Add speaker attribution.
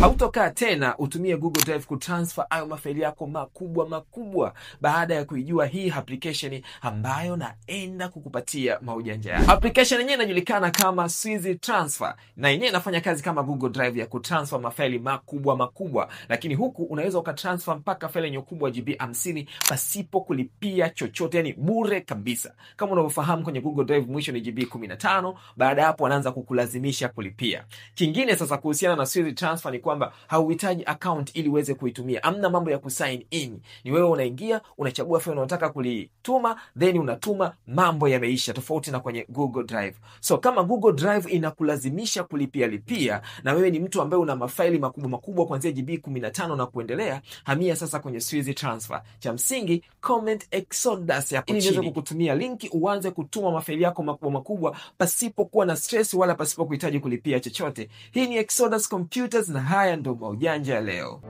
Speaker 1: Hautokaa tena utumie Google Drive kutransfer ayo mafaili yako makubwa makubwa baada ya kuijua hii application ambayo naenda kukupatia maujanja yake. Application yenyewe inajulikana kama Swizi Transfer na yenyewe inafanya kazi kama Google Drive ya kutransfer mafaili makubwa makubwa, lakini huku unaweza ukatransfer mpaka faili yenye ukubwa GB 50 pasipo kulipia chochote, yani bure kabisa. Kama unavyofahamu kwenye Google Drive mwisho ni GB 15, baada ya hapo wanaanza kukulazimisha kulipia. Kingine sasa kuhusiana na Swizi Transfer ni kwamba hauhitaji account ili uweze kuitumia. Hamna mambo ya kusign in. Ni wewe unaingia, unachagua faili unataka kulituma, then unatuma, mambo yameisha, tofauti na kwenye Google Drive. So kama Google Drive inakulazimisha kulipia lipia na wewe ni mtu ambaye una mafaili makubwa makubwa kuanzia GB 15 na kuendelea, hamia sasa kwenye Swizi Transfer. Cha msingi comment Exodus hapo chini ili niweze kukutumia linki uanze kutuma mafaili yako makubwa makubwa pasipo kuwa na stress wala pasipo kuhitaji kulipia chochote. Hii ni Exodus Computers na haya ndo maujanja ya leo.